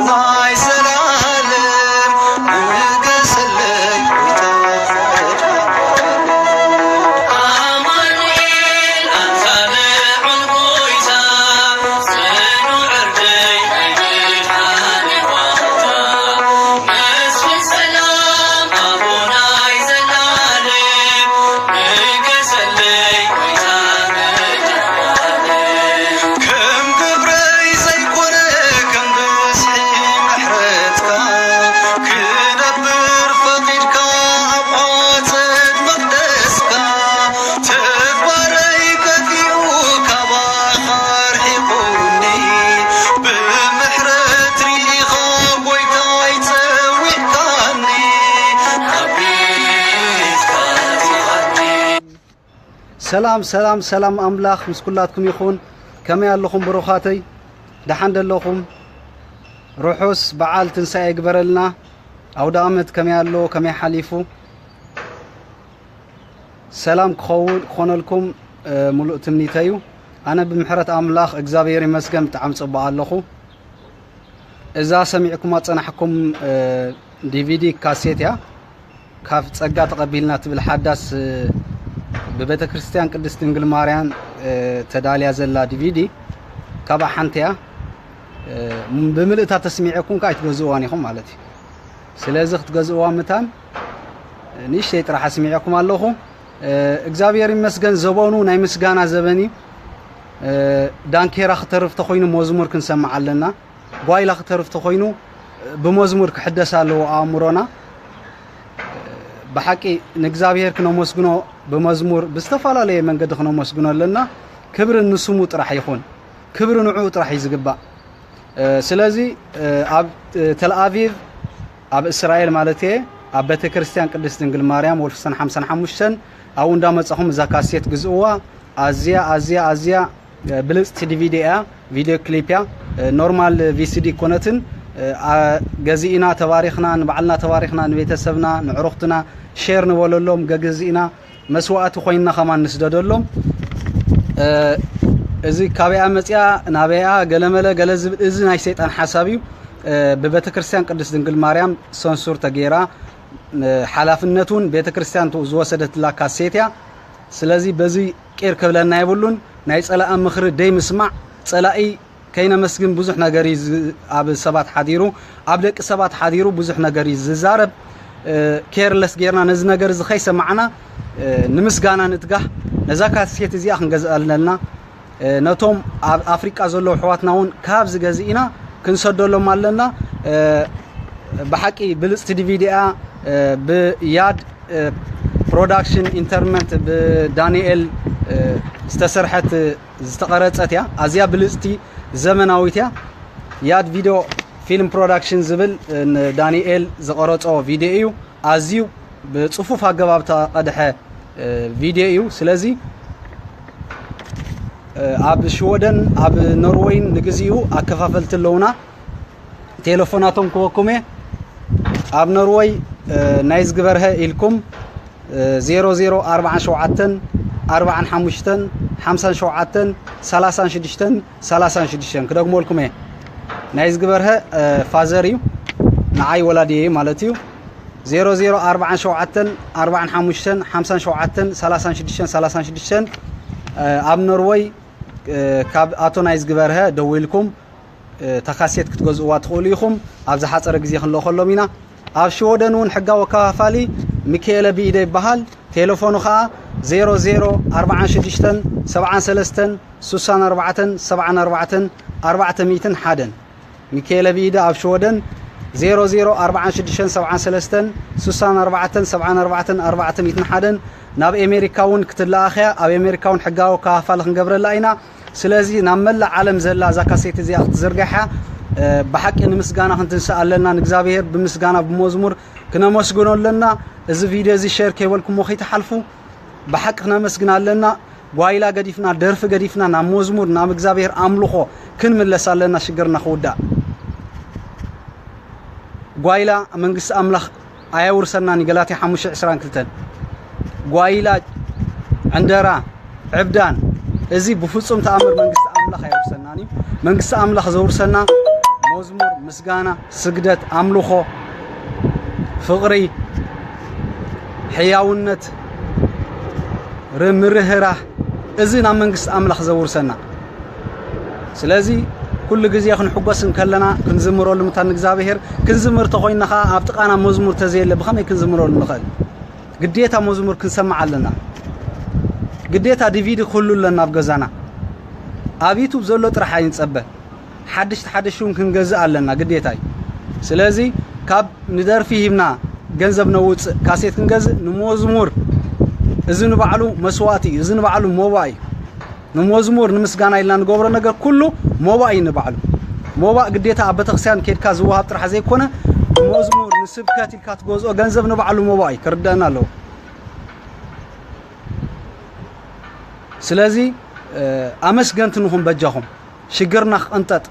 ናይ ዘላለም ንገሰለይ ጎይታ። ኣማኑኤል ኣንታ ልዑል ጎይታ፣ ጽኑዕ ዕርደይ ናይ ምድሓን ዋልታ፣ መስፍን ሰላም ኣቦ ናይ ዘላለም፣ ንገሰለይ ጎይታ መድሓኒ። ከም ግብረይ ዘይኮነ ከም ብዝሒ ምሕረትካ፣ ክነብር ፈቒድካ ኣብ ዓጸድ መቕደስካ፣ ተግባረይ ከፊኡ ካባኻ ኣርሒቑኒ፣ ብምሕረት ርኢኻ ጎይታይ ጸዊዕካኒ፣ ናብ ቤትካ ኣቲኻኒ። ሰላም ሰላም ሰላም፣ ኣምላኽ ምስ ኩላትኩም ይኹን። ከመይ ኣለኹም ብሩኻተይ? ደሓን ደለኹም? ርሑስ በዓል ትንሳኤ ይግበረልና። ኣውደ ኣመት ከመይ ኣሎ? ከመይ ሓሊፉ? ሰላም ክኸውን ክኾነልኩም፣ እ፣ ሙሉእ ትምኒተዩ። ኣነ ብምሕረት ኣምላኽ እግዚኣብሔር ይመስገን ብጣዕሚ ጽቡቕ ኣለኹ። እዛ ሰሚዕኩማ ጸናሕኩም፣ እ፣ ዲቪዲ ካሴት እያ። ካብ ጸጋ ተቐቢልና ትብል ሓዳስ፣ እ፣ ብቤተ ክርስቲያን ቅድስት ድንግል ማርያም፣ እ፣ ተዳልያ ዘላ ዲቪዲ ካብኣ ሓንቲ እያ። እ፣ ብምልእታ ተስሚዐኩም ከኣ ኣይትገዝእዋን ኢኹም ማለት እዩ። ስለዚ ክትገዝእዋ ምታን ንእሽተይ ጥራሕ ኣስሚዐኩም ኣለኹ። እ፣ እግዚኣብሔር ይመስገን፣ ዘበኑ ናይ ምስጋና ዘበን እዩ። እ፣ ዳንኬራ ክተርፍ ተኾይኑ መዝሙር ክንሰምዕ ኣለና። ጓይላ ክተርፍ ተኾይኑ ብመዝሙር ክሕደስ ኣለዎ ኣእምሮና። ብሓቂ ንእግዚኣብሔር ክነመስግኖ ብመዝሙር ብዝተፈላለየ መንገዲ ክነመስግኖ ኣለና። ክብሪ ንስሙ ጥራሕ ይኹን። ክብሪ ንዕኡ ጥራሕ እዩ ዝግባእ። እ፣ ስለዚ፣ እ፣ ኣብ፣ እ፣ ተልኣቪቭ፣ ኣብ እስራኤል ማለት እየ፣ ኣብ ቤተ ክርስቲያን ቅድስት ድንግል ማርያም ወልፍሰን ሓምሳን ሓሙሽተን ኣብኡ እንዳመጻኹም እዛ ካሴት ግዝእዋ። ኣዝያ፣ ኣዝያ፣ ኣዝያ፣ እ፣ ብልጽቲ ዲቪዲ እያ፣ ቪድዮ ክሊፕ እያ። እ፣ ኖርማል ቪሲዲ ኣይኮነትን። እ፣ ኣ-፣ ገዚእና ተባሪኽና፣ ንባዕልና ተባሪኽና፣ ንቤተሰብና፣ ንዕሩኽትና ሼር ንበለሎም፣ ገገዚእና መስዋእቲ ኮይንና ከማን ንስደደሎም። እ፣ እዚ ካበይኣ መጽያ፣ ናበይኣ፣ ገለመለ፣ ገለ ዝብል፣ እዚ ናይ ሰይጣን ሓሳብ እዩ። እ፣ ብቤተ ክርስቲያን ቅድስት ድንግል ማርያም ሰንሱር ተገይራ፣ እ፣ ሓላፍነት እውን ቤተ ክርስቲያን ቱ-፣ ዝወሰደትላ ካሴት እያ። ስለዚ በዚ ቂር ክብለና የብሉን። ናይ ጸላኢ ምኽሪ ደይ ምስማዕ፣ ጸላኢ ከይነመስግን ብዙሕ ነገር እዩ ዝ-፣ ኣብ ሰባት ሓዲሩ፣ ኣብ ደቂ ሰባት ሓዲሩ ብዙሕ ነገር እዩ ዝዛረብ። እ፣ ኬርለስ ጌርና ነዚ ነገር እዚ ከይሰማዕና፣ እ፣ ንምስጋና ንትጋህ። ነዛ ካሴት እዚኣ ክንገዝኣለና፣ እ፣ ነቶም ኣብ ኣፍሪቃ ዘለዉ ኣሕዋትና እውን ካብዚ ገዚእና ክንሰደሎም ኣለና። እ፣ ብሓቂ ብልጽቲ ዲቪዲ እያ፣ እ፣ ብያድ፣ እ፣ ፕሮዳክሽን ኢንተርመንት ብዳንኤል፣ እ፣ ዝተሰርሐት ዝተቐረጸት እያ። ኣዝያ ብልጽቲ ዘመናዊት እያ። ያድ ቪድዮ ፊልም ፕሮዳክሽን ዝብል፣ እ፣ ንዳንኤል ዝቐረጾ ቪድዮ እዩ። ኣዝዩ ብጽፉፍ ኣገባብ ተቐድሐ፣ እ፣ ቪድዮ እዩ። ስለዚ፣ እ፣ ኣብ ሽወደን ኣብ ኖርወይን ንግዚኡ ኣከፋፈልቲ ኣለውና። ቴሌፎናቶም ክወኩም እየ። ኣብ ኖርወይ፣ እ፣ ናይ ዝግበርሀ ኢልኩም፣ እ፣ ዜሮ ዜሮ ኣርባዓን ሸውዓተን ኣርባዓን ሓሙሽተን ሓምሳን ሸውዓተን ሰላሳን ሽዱሽተን ሰላሳን ሽዱሽተን ክደግመልኩም እየ። ናይ ዝግበርሀ፣ እ፣ ፋዘር እዩ፣ ንዓይ ወላዲ እዩ ማለት እዩ። ዜሮ ዜሮ ኣርባዓን ሸውዓተን ኣርባዓን ሓሙሽተን ሓምሳን ሸውዓተን ሰላሳን ሽዱሽተን ሰላሳን ሽዱሽተን፣ እ፣ ኣብ ኖርወይ፣ እ፣ ካብ ኣቶ ናይ ዝግበርሀ ደዊልኩም፣ እ፣ እታ ካሴት ክትገዝእዋ ትኽእሉ ኢኹም። ኣብ ዝሓጸረ ግዜ ክንልእኸሎም ኢና። ኣብ ሽወደን እውን ሕጋዊ ኣከፋፋሊ ሚካኤለ ብኢደ ይበሃል። ቴሌፎኑ ኸኣ ዜሮ ዜሮ ኣርባዓን ሽዱሽተን ሰብዓን ሰለስተን ስሳን ኣርባዕተን ሰብዓን ኣርባዕተን ኣርባዕተ ሚእትን ሓደን። ሚካኤለ ብኢደ ኣብ ሽወደን ዜሮ ዜሮ ኣርባዓን ሽዱሽተን ሰብዓን ሰለስተን ስሳን ኣርባዕተን ሰብዓን ኣርባዕተን ኣርባዕተ ሚእትን ሓደን። ናብ ኤሜሪካ እውን ክትለኣኽ እያ። ኣብ ኤሜሪካ እውን ሕጋዊ ኣከፋፋሊ ክንገብረላ ኢና። ስለዚ ናብ መላእ ዓለም ዘላ እዛ ካሴት እዚኣ ክትዝርጋሕ እያ። እ፣ ብሓቂ ንምስጋና ክንትንስእ ኣለና። ንእግዚኣብሔር ብምስጋና ብመዝሙር ክነመስግኖ ኣለና። እዚ ቪድዮ እዚ ሼር ከይበልኩሞ ከይትሓልፉ። ብሓቂ ክነመስግን ኣለና። ጓይላ ገዲፍና፣ ደርፊ ገዲፍና ናብ መዝሙር፣ ናብ እግዚኣብሔር ኣምልኾ ክንምለስ ኣለና፣ ሽግርና ክውዳእ። ጓይላ መንግስቲ ኣምላኽ ኣየውርሰናን እዩ፣ ገላትያ ሓሙሽተ ዕስራን ክልተን። ጓይላ፣ ዕንደራ፣ ዕብዳን፣ እዚ ብፍጹም ተኣምር መንግስቲ ኣምላኽ ኣየውርሰናን እዩ። መንግስቲ ኣምላኽ ዘውርሰና መዝሙር ምስጋና፣ ስግደት፣ ኣምልኾ፣ ፍቕሪ፣ ሕያውነት፣ ርምርህራህ፣ እዚ ናብ መንግስቲ ኣምላኽ ዘውርሰና። ስለዚ ኩሉ ግዜ ክንሕጎስ እንከለና ክንዝምረሉ ምታን እግዚኣብሔር። ክንዝምር ተኾይንና ኸዓ ኣብ ጥቓና መዝሙር ተዘየለ ብኸመይ ክንዝምረሉ ንኽእል? ግዴታ መዝሙር ክንሰምዕ ኣለና። ግዴታ ዲቪዲ ክህሉ ኣለና ኣብ ገዛና። ኣብ ዩቱብ ዘሎ ጥራሕ ኣይንጸበ። ሓድሽቲ ሓደሽቲ እውን ክንገዝእ ኣለና፣ ግዴታ እዩ። ስለዚ ካብ ንደርፊ ሂብና ገንዘብ ነውፅእ፣ ካሴት ክንገዝእ፣ ንመዝሙር፣ እዚ ንባዕሉ መስዋእቲ እዩ። እዚ ንባዕሉ ሞባ እዩ። ንመዝሙር ንምስጋና ኢልና ንገብሮ ነገር ኩሉ ሞባ እዩ ንባዕሉ። ሞባ ግዴታ ኣብ ቤተክርስትያን ኬድካ ዝወሃብ ጥራሕ ዘይኮነ፣ ንመዝሙር፣ ንስብከት ኢልካ ትገዝኦ ገንዘብ ንባዕሉ ሞባ እዩ። ክርደአና ኣለዎ። ስለዚ ኣመስገንቲ ንኹን በጃኹም። ሽግርና ክቕንጠጥ፣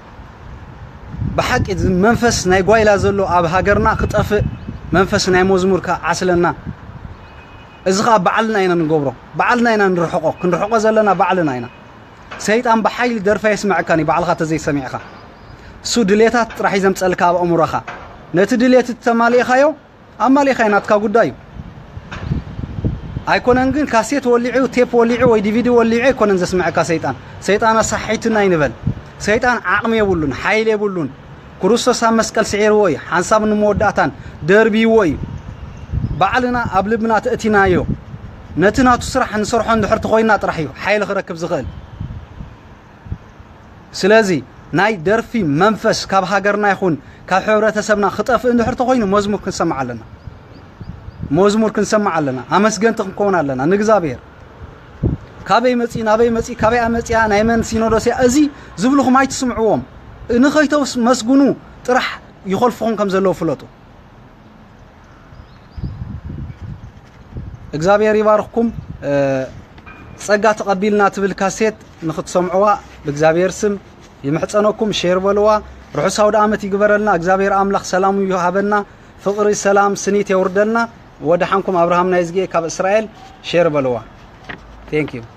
ብሓቂ እዚ መንፈስ ናይ ጓይላ ዘሎ ኣብ ሃገርና ክጠፍእ፣ መንፈስ ናይ መዝሙር ክዓስለና። እዚ ኸዓ ባዕልና ኢና ንገብሮ፣ ባዕልና ኢና ንርሕቆ። ክንርሕቆ ዘለና ባዕልና ኢና። ሰይጣን ብሓይሊ ደርፊ የስምዐካን እዩ፣ ባዕልኻ ተዘይሰሚዕኻ። እሱ ድሌታት ጥራሕ እዩ ዘምፀልካ ኣብ ኣእምሮኻ። ነቲ ድሌት እተማሊእኻዮ ኣማሊእኻ እዩ፣ ናትካ ጉዳይ እዩ። ኣይኮነን ግን ካሴት ወሊዑ፣ ቴፕ ወሊዑ ወይ ዲቪዲ ወሊዑ ኣይኮነን ዘስምዐካ ሰይጣን። ሰይጣን ኣሳሒቱና ይንበል። ሰይጣን ዓቕሚ የብሉን፣ ሓይሊ የብሉን። ክርስቶስ ኣብ መስቀል ስዒርዎ እዩ። ሓንሳብ ንመወዳእታን ደርብይዎ እዩ። ባዕልና ኣብ ልብና ተእቲናዮ ነቲ ናቱ ስራሕ ንሰርሖ እንድሕር ተኾይና ጥራሕ እዩ ሓይሊ ክረክብ ዝኽእል። ስለዚ ናይ ደርፊ መንፈስ ካብ ሃገርና ይኹን ካብ ሕብረተሰብና ክጠፍእ እንድሕር ተኾይኑ መዝሙር ክንሰምዕ ኣለና። መዝሙር ክንሰምዕ ኣለና። ኣመስገንቲ ክንከውን ኣለና ንእግዚኣብሔር። ካበይ መፂ፣ ናበይ መፂ፣ ካበይ ኣመፅያ፣ ናይ መን ሲኖዶስ እያ፣ እዚ ዝብልኹም ኣይትስምዕዎም። ንኸይተመስግኑ ጥራሕ ይኾልፍኹም ከም ዘለዉ ፍለጡ። እግዚኣብሔር ይባርኽኩም። እ፣ ጸጋ ተቐቢልና ትብል ካሴት ንኽትሰምዕዋ ብእግዚኣብሔር ስም ይምሕጸነኩም። ሼር በልዋ። ርሑስ ኣውደ ዓመት ይግበረልና። እግዚኣብሔር ኣምላኽ ሰላሙ ይሃበና። ፍቕሪ፣ ሰላም፣ ስኒት የውርደልና። ወደሓንኩም። ኣብርሃም ናይዝጌ ካብ እስራኤል። ሼር በልዋ። Thank you።